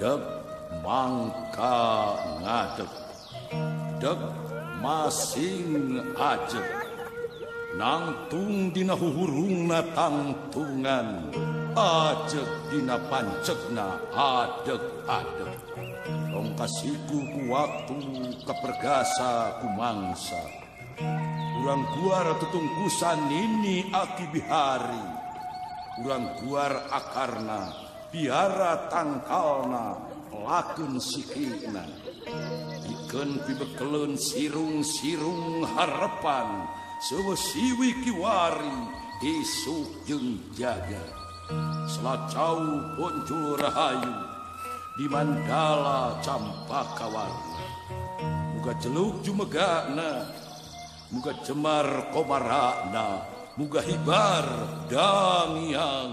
Deg mangka ngadeg. Deg masing ajeg. Nangtung dina huhurungna tangtungan. Ajeg dina pancegna adeg-adeg. Tong kasiku ku waktu kapergasa ku mangsa. Urang guar tutungkusan nini aki bihari. Urang guar akarna, biara tangkalna, lakeun sikina. Ikeun pibekeleun sirung-sirung harepan, seueuh siwi kiwari, isuk jeung jaga. Selacau poncul rahayu, di mandala campaka warna. Muga jeluk jumegana, muga cemar komarana, muga hibar dangiang